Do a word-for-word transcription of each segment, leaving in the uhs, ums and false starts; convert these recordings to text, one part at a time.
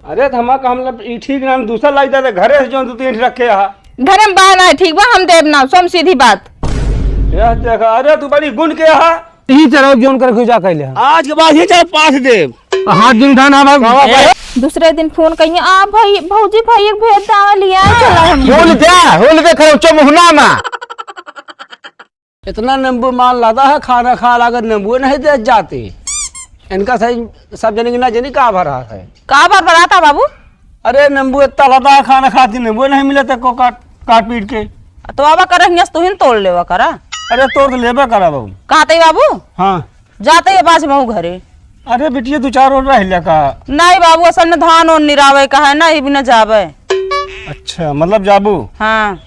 अरे तो हमार का, हम लोग ई ठीक ना, दूसरा लाई दे, घरे से जौन दू तीन रखे हा। घरे में बा ना, ठीक बा, हम देब ना, सोम सीधी बात। यह देखा, अरे तू बड़ी गुण के हा। ई चलो जौन कर खुजा कैले हा। आज के बाद ही चाहे पास देब। हाथ दिन उठा ना भाई। बाबा भाई। दूसरे दिन फोन कहिए, "आ भाई, भौजी भाई एक भेद दावा लिया चला हम।" होल दे, होल दे, खरोचो मुहना मा। इतना नींबू मार लाता है, खाना खा ला, अगर नींबू नहीं दे जाते। इनका सही, सब जने की ना जनी का भरा है। का भर भरा था बाबू? अरे नींबू इतना लाता है, खाना खाती नींबू नहीं मिले तेरे को काट, काट पीट के। तो बाबा करा हियां से तू ही तोड़ लेवा करा। अरे तोड़ तो लेबे करा बाबू। कहा थे बाबू? हाँ। जाते ही बाज महू घरे। अरे बिटिया, दो चार और रह लिया का? नहीं बाबू, असल में धान और निरावे का है ना, ये भी ना जावे। अच्छा, मतलब जाबू? हाँ।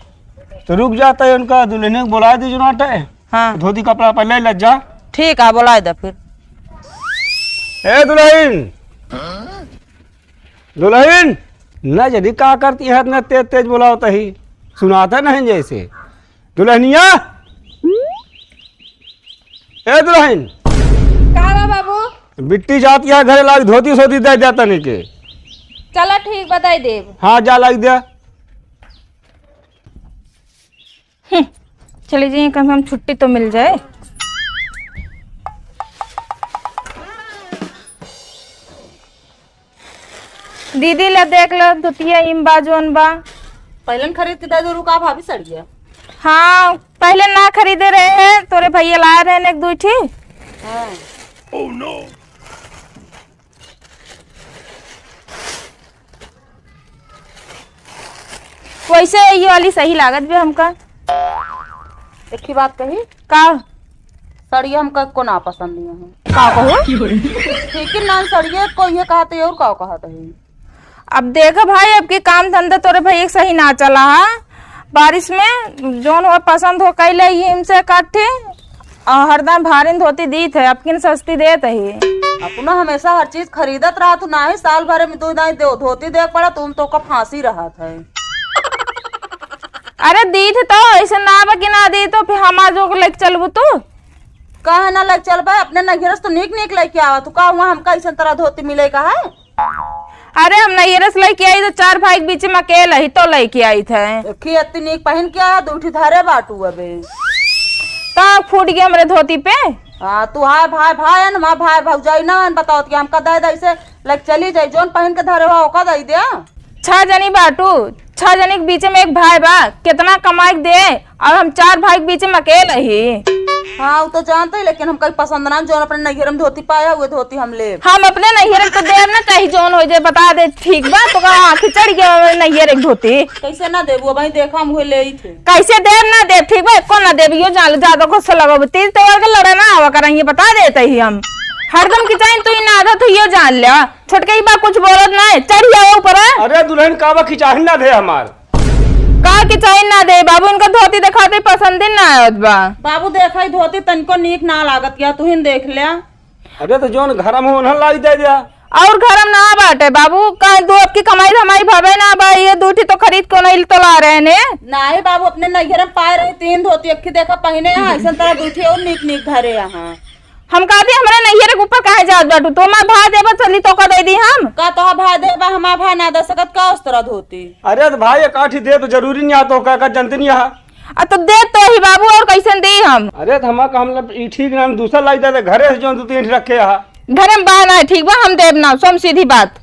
तो रुक जाता है, उनका दुल्हन को बुला दे जो नाटे। हाँ। धोती कपड़ा पहले ले जा। ठीक है, बुला दे फिर। ए दुल्हन, दुल्हन, न जदी का करती है, इतना तेज तेज बुलावत ही, सुनाता नहीं जैसे। दुल्हनिया, ए दुल्हन। का बा बाबू? बिट्टी जाती है घरे, लाग धोती सोती दे दे तनी के। चला ठीक, बताई देब। हाँ, जा लाग दे। हम्म, चली जाइए, कम से कम छुट्टी तो मिल जाए। दीदी ला देख ला, धोतिया इम बा जोन बा। पहले न खरीद के दे दो रुका भाभी सड़िया। हाँ, पहले ना खरीदे रहे हैं, तोरे भैया लाए रहे एक दुई ठी। हाँ। वैसे ये वाली सही लागत बे हमका। एक ही बात कही। का? सड़िया हमका एको ना पसंद नहीं है। का कहो? ठीक है ना, सड़िया को ये कहते और का कहते हैं? अब देख भाई, अब के काम धंधा तोरे भैया के सही ना चला हा। बारिश में जौन हो पसंद हो कैले ही हमसे काठी। और हरदम भारिन धोती दीत है, अब किन सस्ती देत ही। अपना हमेशा हर चीज खरीदत रहत हूँ, नाही साल भर में दो नाही दो धोती देख पड़ा, तुम तो का फांसी रहत है। अरे दीत तो ऐसे ना बा कि ना दीत तो फिर हमार जो लेके चलबू तू? काहे ना लेके चलबे, अपने नैहर से तो नीक नीक लेके आवा तू, का हुआ हमका ऐसन तरह धोती मिले का है? अरे हम नैहरे से लइके आई तो चार भाई के बीच में अकेल ही तो लइके आई थे। देखी इतनी नीक पहिन के आया, दू ठी धरे बाटू अबे। तो फूट गई हमरे धोती पे। हाँ, तू हाय भाई भाई है ना, हमार भाई भौजाई ना है, बताओ कि हमका दे दे इसे लइके चली जाई, जौन पहिन के धरे हुआ ओका दे दे। छह जनी बाटू, छह जनी के बीच में एक भाई बा, कितना कमाई के दे, और हम चार भाई के बीच में अकेल ही। हाँ, वो तो जानते ही, लेकिन हमका पसंद ना, जौन अपने नैहर में धोती पाया, वो धोती हम लेब। हम अपने नैहर के तो देब ना, चाहे जौन हो जाए, बता दे, ठीक बा? तो का आँखी चढ़ गया नैहर एक धोती? कैसे ना देबू? अब देखा हम हुए ले ही थे। कैसे देब ना देब, ठीक बा? एको ना देब, यो जान लो, ज्यादा गुस्सा लगाओ, तीज त्योहार के लड़े ना आवा करा, ये बता देते ही हम। हरदम की चाहे तू ही ना आदत हो, यो जान लिया। छोटके ही बा कुछ बोलत ना है, चढ़ जाओ ऊपर। अरे दुल्हन का बा खिंचाही ना दे हमार। का खिंचाही ना दे बाबू, इनका धोती देखाते पसंद ही ना आवत बा। बाबू देखा ही धोती तनको नीक ना लागत या, तू ही देख ले। अरे तो जौन घर में हो ना लाई दे दिया। और घर में ना बाटे बाबू, का दो अब की कमाई धमाई भवे ना बा, ये दू ठी तो खरीद के नहीं तो ला रहे ने। नाही बाबू, अपने नैहर में पाए रहे तीन धोती, एक ही देखा पहिने यहाँ, ऐसा तरह दू ठी और नीक नीक धरे यहाँ। हम कहती हमरा नैहर के ऊपर काहे जात बाटू? तो हमार भाई देबा चली तो का दे दी हम? का तो भाई देबा, हमार भाई ना दे सकत का उस तरह धोती? अरे तो भाई एक आठी दे तो जरूरी नहीं आता, का, का जनते नहीं यहाँ। आ तो दे तो ही बाबू, और कैसे दी हम? अरे तो हमार का हम लब-, ई ठीक ना, हम दूसरा लाई दे, घरे से जो दू तीन रखे यहाँ। घरे में बा ना, ठीक बा, हम देब ना, सोम सीधी बात।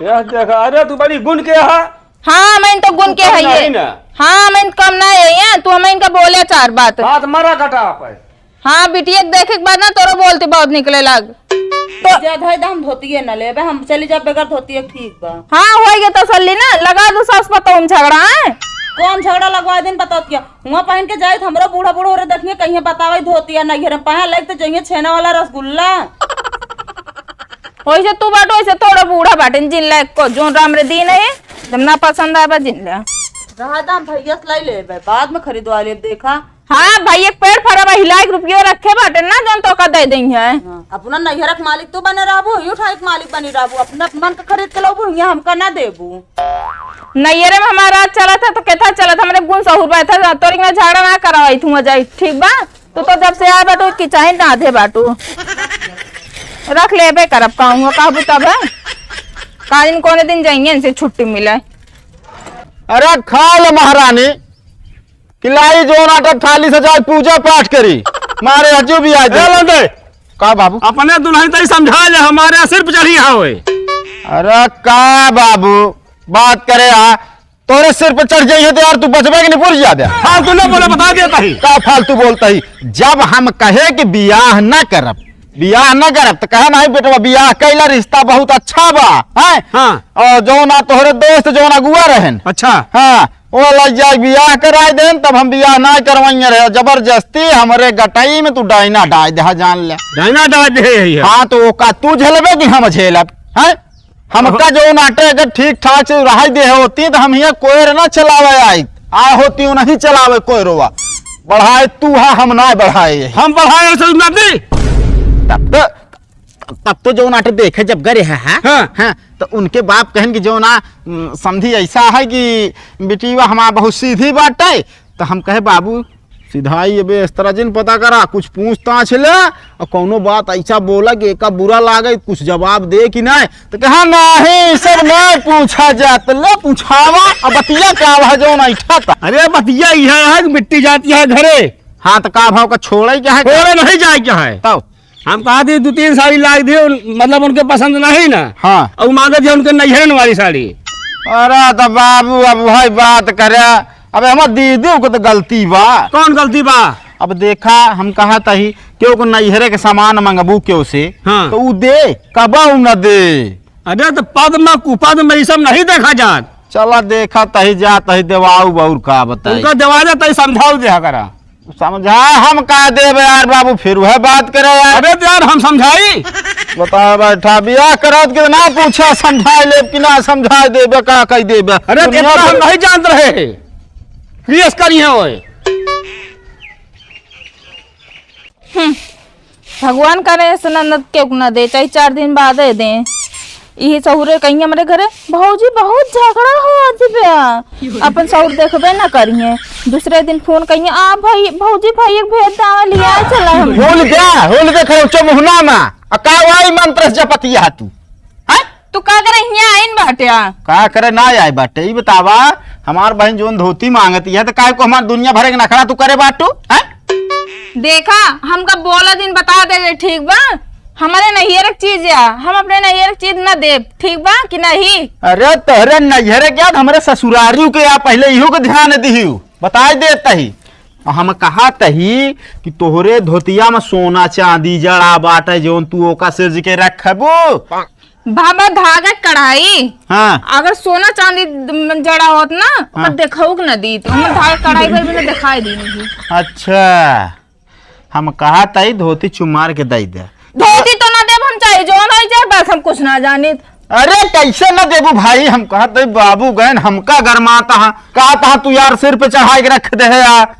यह देखा, अरे तू बड़ी गुण के यहाँ। हाँ, मैं तो गुण के कम है नहीं ये। ना। हाँ, मैं कम ना है ये, तू हमें इनका बोले चार बात। बात मरा कटा आप है। हाँ, बिटिया के देखे के बाद ना तोरो बोलती बहुत निकले लाग। तो जा धोई दा, हम धोतिए न लेबे, हम चली जा बगैर धोतिए, ठीक बा। हाँ, होई गए तसल्ली ना, लगा दो सास पतोह में झगड़ा है। कौन झगड़ा लगवा दिन बताओ क्या? हुआ पहन के जाए तो हमरो बूढ़ा बूढ़ा हो रहे देखिए, कहीं बतावे धोतिया नैहर में पहन लाइक तो जइए छेना वाला रसगुल्ला। वैसे तू बाटो, वैसे तोरो बूढ़ा बाटे, जिन लायक को जो राम रे दीन है, जब ना पसंद आए बा जिन ले। रहा दाम भैया से लाई लेबे, बाद में खरीदवा लेब, देखा। हाँ, भाई, एक पेड़ फरा बा, हिला के रुपयो रखे बाटे ना, जौन तोका दे देई है। हाँ, अपना नैहर के मालिक तू बने रहबू, यू ठाई के मालिक बनी रहबू, अपना मन के खरीद के लबू, हियाँ हमका ना देबू। नैहरे में हमारा राज चलत है, तो केथा चलत, हमरे गुण सहूर बा, था तोरी में झगड़ा ना करवाई, तू जाई, ठीक बा? तू तो जब से आए बाटू, कि चाहे ना दे बाटू, रख लेबे करब, कहूँ कहबू तब है। का दिन कौने दिन जाइए इनसे छुट्टी मिले। अरे खा ले महारानी, किलाई जौन आटा थाली से जाए पूजा पाठ करी, मारे हजू भी आ ए, जाए। लौंडे, का बाबू? अपने दुल्हन तई समझा ले, हमारे सिर पे चढ़ी है ओए। अरे का बाबू, बात करे हा, तोरे सिर पे चढ़ जाइए तो यार तू बचबे कि नहीं, बुझ जा दे। फालतू ना बोले, बता देता ही। का फालतू बोलता ही? जब हम कहे कि बियाह ना करब, बियाह ना करब, तो कहे नहीं बेटवा, बियाह कैला, रिश्ता बहुत अच्छा बा, हैं? हाँ। और जौन आ तोहरे दोस्त जौन अगुआ रहन, अच्छा। हाँ, वो लग जाए बियाह कराए देन, तब हम बियाह ना करवाइए रहे। जबरदस्ती हमरे गटई में तू डाइना डाल दे, हाँ, जान ले। डाइना डाल दे यही है। हाँ, तो वो का तू झेलबे कि हम झेलब, हैं? हमका अहो। जौन आटे अगर ठीक ठाक से रहाई दे होती तो हम हियाँ कोयर ना चलावे आई, आ होती वो नहीं चलावे कोयरवा। बढ़ाए तू है, हम ना बढ़ाए। हम बढ़ाए ऐसे सुनना दी। तब तो, तब तो जौन आटे देखे जब गरे है, है? हाँ। हाँ, तो उनके बाप कहन कि जौन आ, उम, समधी ऐसा है कि बिटिया हमार बहुत सीधी बाटे, तो हम कहे बाबू सिधाई अबे इस तरह जिन पता करा, कुछ पूछताछ ले, और कौनो बात ऐसा बोला कि एका बुरा लागे, कुछ जवाब दे कि नहीं, तो कहा नहीं, सब नहीं पूछा जात, ले पूछावा, अब बतिया का वह जौन ऐठा था। अरे बतिया यह है कि बिट्टी जाती है घरे। हाँ, तो का भाव का छोड़े क्या है? छोड़े नहीं जाए क्या है? तब? हम कहा थी दो तीन साड़ी लाग दी, उन-, मतलब उनके पसंद नहीं ना। हाँ। और मांगे थे उनके नैहरन वाली साड़ी। अरे तो बाबू, अब वही बात करे, अब हमार दीदी को तो गलती बा। कौन गलती बा? अब देखा, हम कहा तही, क्यों को नैहरे के सामान मंगबू क्यों से, हाँ। तो ऊ दे, कबऊ न दे। अरे तो पद में कुपद में ई सब नहीं देखा जात। चला देखा तही जा तही देवाऊ बउर का बताई। उनका देवा दे तही समझाऊ दे करा। समझा हम का देबे यार बाबू, फिर वह बात करे यार। अरे तो यार हम समझाई। बता बैठा, बियाह करत के ना पूछा, समझाए लेब कि ना समझाए देबे, का कही देबे। अरे दुनिया इतना हम भर नहीं जानत रहे। रियस करी है ओए। हम्म, भगवान करे ऐसे ननद के न दे, चाहे चार दिन बाद दे। इही सहुरे कहीं हमरे घरे, "भौजी बहुत झगड़ा होत बा, अपन सहुर देखबे ना करिहे।" दूसरे दिन फोन कहिए, "आ भाई, भौजी भाई एक भेद दावा लिया चला हम।" होल दे, होल दे खरोचो मुहना मा, आ का वाई मंत्र से जपतिया तू? हैं? तू का करे हियां आइन बाट्या? का करे ना आए बाटे? ई बतावा, हमार बहिन जोन धोती मांगती है, तो काहे को हमार दुनिया भरे के नखरा तू करे बाटू? हैं? देखा, हमका बोला दिन बता दे, ठीक बा? हमरे नैहर के चीज या, हम अपने नैहर के चीज ना देब, ठीक बा कि नहीं? अरे तोहरे नैहर के याद, हमरे ससुरारियों के या, पहले इहो के ध्यान दिहियो, बताई देत ही। हम कहा तही कि तोहरे धोतिया में सोना चांदी जड़ा बाटे, जोन तू ओका सिरज के रखबू। बाबा धागा कढ़ाई। हाँ। अगर सोना चांदी जड़ा होत ना, ओकर हाँ। देखाऊ के ना दीत। हम धागा कढ़ाई भर भी ना दिखाई दी नहीं। अच्छा, हम कहा तई धोती चुमार के दई दे। धोती तो ना देब हम, चाहे जोन होई जाए, बस हम कुछ ना जानित। अरे कैसे ना देबू भाई, हम कहा तई बाबू गए न, हमका गरमाता है, कहा था तू यार सिर पे चढ़ाई के रख दे है यार।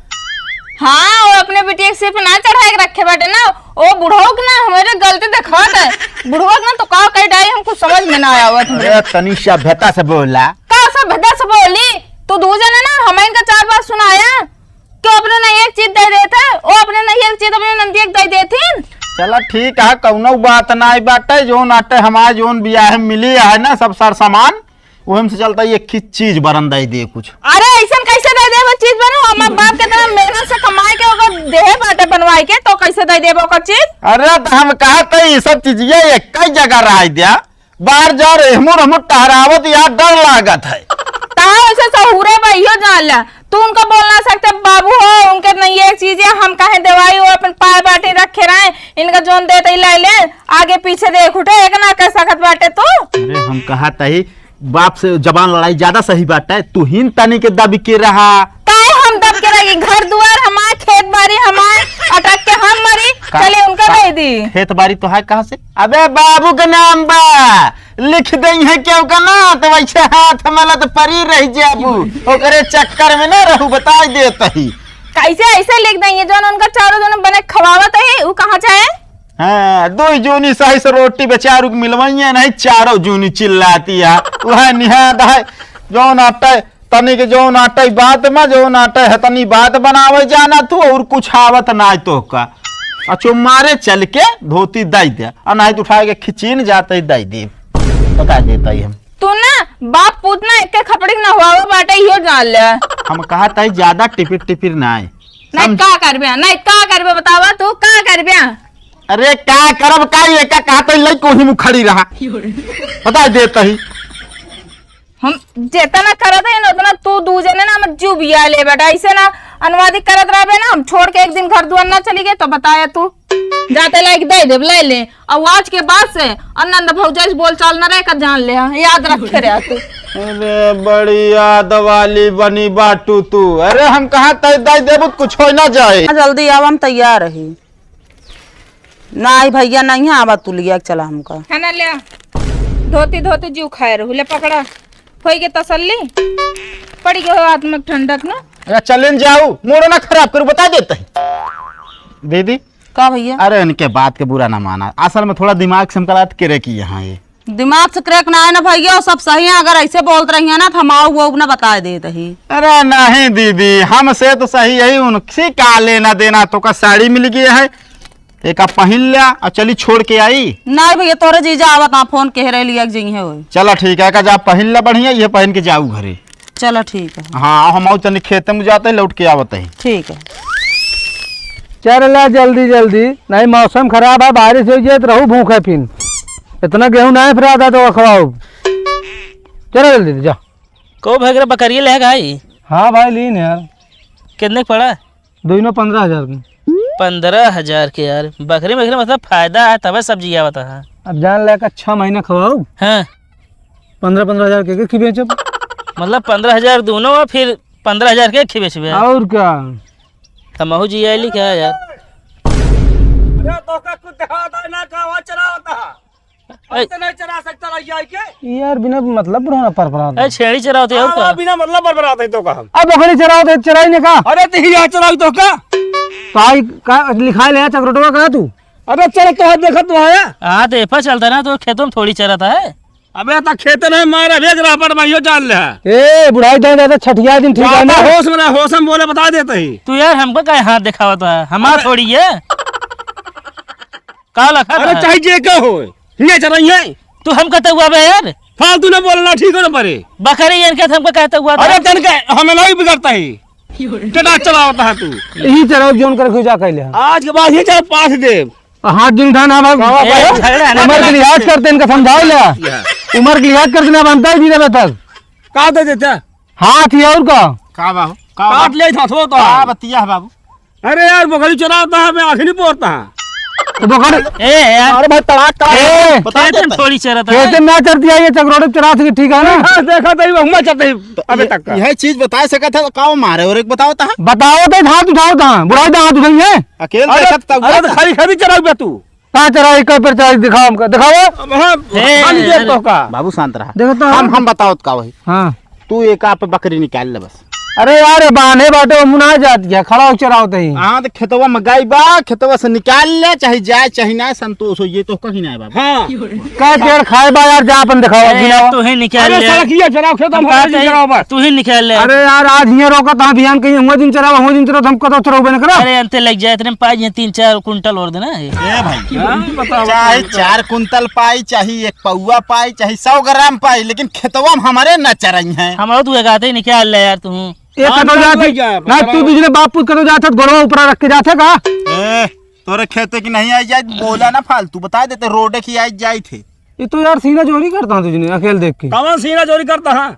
हाँ, वो अपने बिटिया के सिर पे ना चढ़ाए के रखे बाटे ना, ओ बुढ़ऊ के ना हमरे गलती देखावत है। बुढ़ऊ के ना तो का कही डाई, हम कुछ समझ में ना आवत हमरे। अरे तनी सभ्यता से बोला। का सभ्यता से बोली? तू दू जने ना हम इनका चार बात सुनाया, क्यों अपने नहीं एक चीज दे देते, ओ अपने नहीं एक चीज अपने नंदिया के दे देथिन। चला ठीक है, कौनो बात ना बाटे, जोन आटे हमारे जोन बियाह में मिली है ना सब सर सामान, ओहम से चलता एक ही चीज बरन दे दे कुछ। अरे, ऐसन कैसे दे देबो चीज बनो? हमार बाप के इतना मेहनत से कमाए के ओकर देहे बाटे बनवाए के, तो कैसे दे देबो ओकर चीज? अरे, तो हम कहा तो ये सब चीज ये एक ही जगह रह दिया। बाहर जा रे, हमर, हमर टहरावत यार डर लागत है। ताहा ऐसे सहूरे बा, इहो जान ला। तू उनका बोल ना सकते, बाबू हो, उनके नहीं ये चीज है, हम काहे देवाई हो, अपन पाए बाटे रखे रहे, इनका जोन देते ही ले ले, आगे पीछे देख उठे, एक ना कह सकत बाटे तू। अरे, हम कहा तही, बाप से जबान लड़ाई ज्यादा सही बात है, तू हिन तनी के दबी के रहा। काहे हम दब के रही? घर दुआर हमार, खेत बाड़ी हमार, अटक के हम मरी, का-, चले उनका का-, दे दी। खेत बाड़ी तो है कहाँ से? अबे बाबू के नाम बा, लिख दई है क्यों का ना, तो वैसे हाथ में लत परी रह जाबू, ओकरे चक्कर में ना रहू, बताई देत ही। कैसे ऐसे लिख दई है, जौन उनका चारों जने बने खवावत है, उ कहाँ जाए? हाँ, दो ही जूनी सही से रोटी बेचारू के मिलवइया नहीं, चारों जूनी चिल्लाती है। वह निहाद है, जौन आटे, तनी के जौन आटे बात में, जौन आटे है तनी बात बनावे जाना तू, और कुछ आवत ना तो का। अच्छा, मारे चल के धोती दई दे, और नहीं तो उठा के खिचीन जाते ही दई दे। बता देता ही हम। तू ना बाप पूत ना एक खपड़ी ना हुआ बाटे, इहो जान ले। हम कहा ताई ज्यादा टिपिर टिपिर ना आए। नहीं सम- का करबे, नहीं का करबे, बतावा तू का करबे? अरे का करब का, ये का कहत ही लइको ही मुखड़ी रहा। बता देत ही। हम जेतना करत ही ना, उतना तू दू जने ना हमर जीव बिया ले बेटा। ऐसे ना अनुवादी करत रहबे ना, हम छोड़ के एक दिन घर दुआर ना चली गए तो बताया तू। जाते लाइक दे देब, ले ले। और आज के बाद से और नंद भौजाई से बोल चाल ना रहे कर जान ले, हाँ, याद रखे रहे तू। अरे बड़ी याद वाली बनी बाटू तू। अरे हम कहा तय दे देबू तो कुछ हो ना जाए। जल्दी आवा, हम तैयार रही। नाहीं भइया, नाहीं है, आवा तू लिया के चला हमका। खाना ले आ। धोती धोती जीव खाए रहू, ले पकड़ा। होई के तसल्ली, पड़ी गयो आत्मा के ठंडक ना। अरे चलें जाऊ, मोड़ो ना खराब करू, बता देते हैं। दीदी। का भइया? अरे इनके बात के बुरा ना माना, असल में थोड़ा दिमाग से हमका लागत करे की यहाँ ये। दिमाग से crack ना है ना भइया, वो सब सही है। अगर ऐसे बोलत रही है ना तो हम आऊ वो ना बता देत ही। अरे नहीं दीदी, हमसे तो सही यही, उनसे का लेना देना, तोका साड़ी मिल गई है, एका पहिन ल्या और चली छोड़ के आई। नहीं भइया, तोरे जीजा आवत, हाँ, फोन कह रहे लिया के जइहे होई। चला ठीक है, एका जा पहिन ल्या बढ़िया, ये पहिन के जाऊ घरे। चला ठीक है। हाँ, हम आऊ तनी खेते में जाते हैं, लौट के आवत है। ठीक है। चल ला जल्दी जल्दी, नहीं मौसम खराब है, बारिश हो जाए तो रहू भूखे फिन। इतना गेहूं नहीं फिराता तो खवाओ। चल जल्दी जा। को भगरा बकरिया ले है भाई? हाँ भाई, लीन यार। कितने के पड़ा? दोनों पन्द्रह हजार के। पन्द्रह हजार के यार, बकरी में मतलब फायदा है, तबे सब्जी आवत है। अब जान ले का छह महीना खवाओ। हाँ। पन्द्रह पन्द्रह हजार के, के खी बेचब? मतलब पन्द्रह हजार दोनों और फिर पन्द्रह हजार के खी बेचबे? और क्या? तमहू जी आइली क्या यार? अरे तो का कुछ दिखाता है ना, का चला होता है? ऐ- अब तो नहीं चला सकता रह जाए के? यार, बिना मतलब बुढ़ाना पर पर आता। ए, छेड़ी चरावत है, और हाँ, का? बिना मतलब पर पर आता है तो का हम? अब बकरी चरावत है, चराई ने का? अरे, तो ही यहाँ चराई तो का? तो आई का लिखाई ले चकरोटवा का तू? अरे, चल तो है, देखत तो है। हाँ, तो एपा चलता ना, तो खेतों में थोड़ी चराता है। अबे, तो खेते नहीं मार, अबे, एक रापड़ में यो डाल ले। ए, बुढ़ाई दाई दादा, छठिया दिन ठीक है ना? होश में रह, होश में बोले, बता देते ही। तू यार, हमको काहे हाथ दिखावत है? हमार अबे थोड़ी है। का लखा अरे था? चाहे जे का होए, हियाँ चराई है। तू हम कहते हुआ बे यार। फालतू ना बोलना, ठीक हो ना परे। बकरी इनके हमको कहते हुआ था। अरे तन के हमें नहीं बिगड़ता ही। टेटा चलावता है तू। यही चराओ जोन कर खुजा कैले हैं। आज के बाद ये चाहे पास दे। हाथ दिन उठाना भाई। बाबा ए, भाई। झगड़ा ना उम्र कर। के लिहाज करते इनका समझाओ ले। या। उम्र के लिहाज करते ना बनता ही नहीं रहता। का दे देता? हाथ ही और का? का बाबू? का काट बाबू? ले था, थो तो। का बतिया है बाबू? अरे यार, बकरी चराता है, मैं आँख नहीं पोरता है। तो बकरी ए यार। अरे भाई, तड़ाक, तड़ाक, ए, बता खेत में देते। थोड़ी चराता है। खेत में ना चरती है, ये चकरोटे पे चरा सके, ठीक है ना? हाँ, देखा तो ही, हुआ चलते ही, तो अबे ये, तक का। यह चीज बता सकत है, तो का मारे और एक बताओ ता? बताओ तो, हाथ उठाओ ता, बुढ़ाई ता, हाथ उठाइए। अकेले अरे, देखत ता, अरे, तो खाली, खाली चराऊ बे तू। कहाँ चराई, कहाँ पर चराई, दिखाओ हमका, दिखाओ। अब हाँ, ए, खाली दे अरे। तो का। बाबू शांत रहा। देखो तो। हम, हम बताओ का वही। हाँ। तू एक आप बकरी निकाल ले बस। अरे यार, ये बांधे बाटे, वो मुना जात गया, खड़ा हो चराओ तही। हाँ, तो खेतवा में गाय बा, खेतवा से निकाल ले, चाहे जाए, चाहे ना, संतोष हो, ये तो कहीं ना है बाबू। हाँ। कह पेड़ खाए बा यार, जा अपन दिखाओ, ए, गिनाओ। तू ही निकाल अरे ले। सड़किया चराओ, खेत हम हम कहते हमारे हैं, चराओ बस। तू ही निकाल ले। अरे यार, आज हियाँ रोका, तहाँ बिहान कहीं हुआ दिन चराओ, हुआ दिन चराओ, हमको तो चराओ बने करा। अरे, अंते लग जाए, इतने पाँच या तीन चार कुंटल और देना है। ए भाई, हाँ, बताओ, चाहे बताओ। चार कुंटल पाई, चाहे एक पौवा पाई, चाहे सौ ग्राम पाई, लेकिन खेतवा में हमारे न चराई हैं। हम और तू एक आते ही निकाल ले यार तू। एक हाँ, कटो निकाल जात ले ही। जाए, ना बताओ। तू दूसरे बाप पूत कटो जात है, गोड़वा ऊपर रख के जात है का? ए, तोरे खेते की नहीं आई जाए, बोला ना फालतू, बता देते रोडे की आई जाए थे। ये तो यार सीना चोरी करता हूँ तुझने अकेल देख के। कौन सीना चोरी करता है?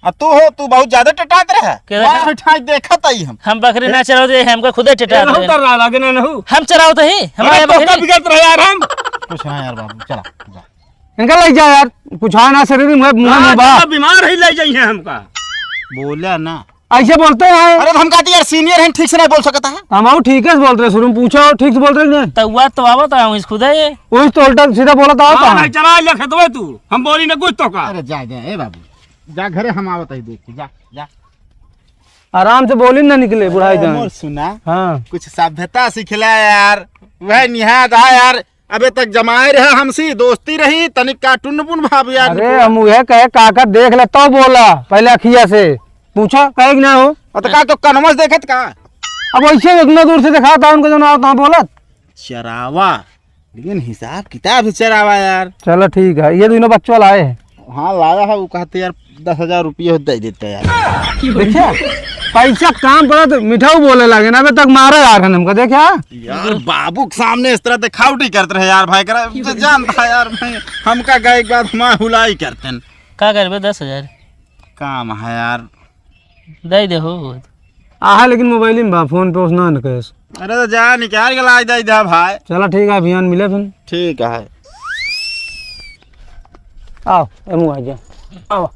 आ तू हो, तू बहुत ज्यादा टटात रहे। के वाह, देखा? ठाई देखत आई हम। हम बकरी ना चरावत ही, हमका खुदे ए, टटात रहू रहे। तर रहा, लागे ना, नहू। हम चरावत ही, अरे, हमारे तो बकरी। कब बिगड़त रहे यार हम? कुछ ना यार बाबू, चला, जा। इनका ले जा यार, कुछ है ना शरीर में, मुंह में हाँ, बा। तो बीमार ही ले जाइए हमका। बोला ना। ऐसे बोलते हैं। अरे, तो हम कहते यार, senior हैं, ठीक से नहीं बोल सकता है। हम आओ, ठीक है से बोल रहे, शुरू में पूछो, ठीक से बोल रहे ना। तो हुआ तो आवत है, हम इस खुदे ये। वही तो उल्टा सीधा बोला था, हाँ, होता है। नहीं, चला ले खेतवे तू, हम बोली ना कुछ तो का। अरे, जा, जा, ए बाबू। जा घरे हम आवत है, देख के, जा, जा। आराम से बोली ना निकले, बुढ़ाई अरे, जान। मोर सुना। हाँ। कुछ सभ्यता सिखला यार। वह निहाद आ यार। अबे तक जमाए रहे हमसी, दोस्ती रही, तनिक का टुनपुन भाव यार अरे, निकला। हम उहे कहे, काका देख ले, तो बोला, पहले अखिया से। पूछा, कहे कि ना हो? अ, तो का तो कनवा से देखत का? अब वैसे इतना दूर से देखा था उनको, जो ना होता बोलत। चरावा। लेकिन हिसाब किताब से चरावा यार। चलो ठीक है, ये दोनों बच्चों लाए हैं। हाँ, लाया है, वो कहते यार, दस हजार रुपये दे देते यार। देखिया, पैसा काम पड़ा तो मिठाऊ बोले लागे ना, अबे तक मारा यार है हमका, देखिया। यार, बाबू के सामने इस तरह दिखावटी करते रहे यार, भाई करा, तो जानता है यार, भाई, हमका गए के बाद हम हुलाई करते हैं। का करबे दस हजार? काम है यार। दे दे हो। आहा, लेकिन मोबाइल में बा, फोन पे उसना न कैस। अरे तो जा निकाल के ला दे दे भाई। चला ठीक है, अभियान मिले फिर। ठीक है। आओ, एमू आ जा। आओ।